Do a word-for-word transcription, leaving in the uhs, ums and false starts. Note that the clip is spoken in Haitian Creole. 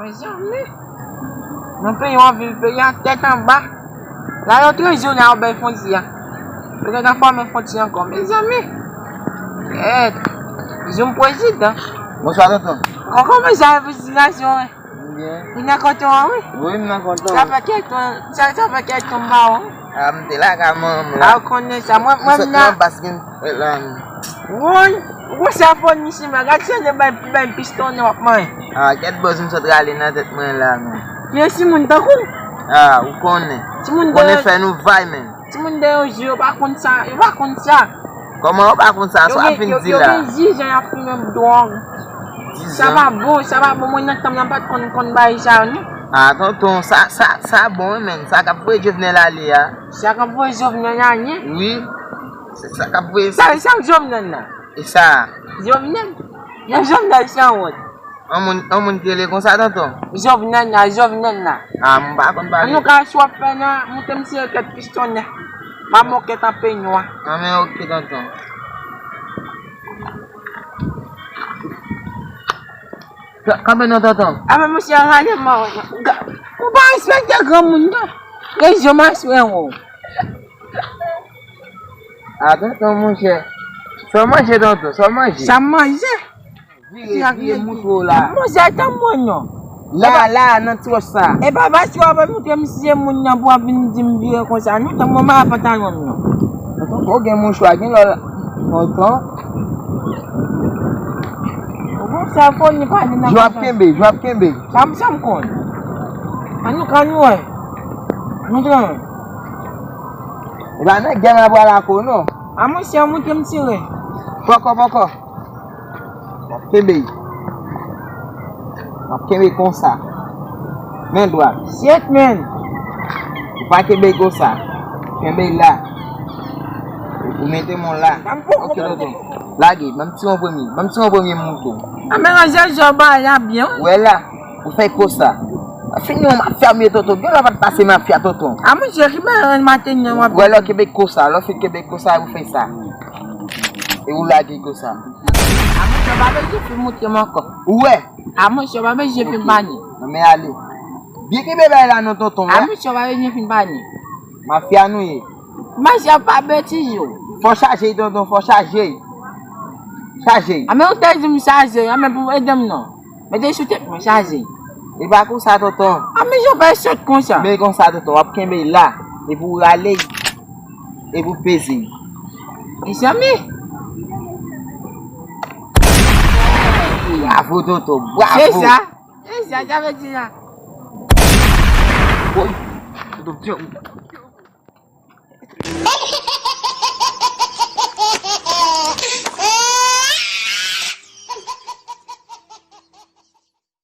Mezanmi, nan peyi w ap viv, peyi a tèt anba. La yo trezona yo bay fwontyè a. Yo gentan fèmen fwontyè ankò. Mezanmi. Kèt. Zoom prezidan. Bonswa, tonton. Kòkò, men sa envestigasyon, wi. Byen. Ou nan kanton an, wi. Wi, m nan kanton. Sa fè kèk tan, sa, sa fè kèk tan m pa wè w, wi. A, m te lakay manman m la. A, ou konnen sa. Mwen, mwen, m nan. Paske m fè la. Woy, ou konn sa fò ni simen. Gad se de bay, bay piston w ap manyen. A, kèt bòz, m sot rale nan tèt mwen la, men. Kiyès timoun tankou m? A, ou konnen. Timoun konnen fè nou vay, men. Timoun de yo je, yo pa konn sa, yo pa konn sa. Kòman yo pa konn sa? Sa w ap vin di la? Yo gen diz an y ap fimen dwòg. Sa pa bon, sa pa bon. Mwen nan tan m nan pa t konn, konn bagay sa yo, non. A, tonton, sa, sa, sa bon, wi, men. Sa k ap voye Jovenel ale a. Sa k ap voye Jovenel ale? Wi. Se sa k ap voye sa. Sa, sa Jovenel la? E sa? Jovenel? Yon Jovenel sanwont. Yon moun, yon moun ki rele konsa, tonton? Jovenel la, Jovenel la. A, m pa konn pale. An nou ka, si w ap fè nan, moute m tire kèk piston nèf. M ap mokèt an penywa. An men, oke, tonton. Ka-, kanpe non, tonton. A, men, monchè, rale mò. Ou pa respekte granmoun, non. Rezon maswen ou. A, tonton, monchè. Sa w manje, tonton? Sa w manje? Sa m manje? Vire, vire, moutre w la. Monchè, tann mwen non. La, la, nan ti wòch sa. E pa paske w ap moutre m si se moun nan pou w ap vin di m vire konsa, non, tann mwen, m pa pantalon m non. Tonton, ou gen mouchwa, gen lò la. Tonton. Ou konn sa fò ni pale nan. J ap kenbe, j ap kenbe. Sa m, sa m konn. An nou ka nou wè. Moutre mwen. E pa nan gè m ap pral ak ou non. A monchè, moutre m tire. Pòkò, pòkò. W ap kenbe. W ap kenbe konsa. Men dwat. Shit, man. Ou pa kenbe konsa. Kenbe la. Ou mete men w la. Sa m poko. Ok, tonton. Lage, ban m tire yon premye. Ban m tire yon premye mouton. A men ranje jòb a la byen, wi. Wè la, ou fè konsa. Fini yon mafya m ye, tonton. Gen lè w pa t pase mafya, tonton. A monchè, ki bagay maten an w ap. Wè lè w kenbe konsa, lè w fin kenbe konsa, ou fè sa. E ou lage konsa. A monchè, w pa bezwen fin moutre m ankò. Ou wè? A monchè, w pa bezwen fin pale. Nan men ale. Byen kenbe bay la non, tonton. A monchè, w pa bezwen fin pale. Mafya nou ye. Monchè, pa betize. Fò chaje, tonton, fò chaje. Chaje. A men ou te di m chaje, a men pou ede m non. Mete sou tèt mwen, chaje. E pa konsa, tonton. A men jan w fè sòt konsa. Men konsa, tonton, w ap kenbe la. Epi w rale. Epi w peze. Mezanmi. Bravo, tonton, bravo. Se sa. Se sa, sa vle di la. Woy, tonton,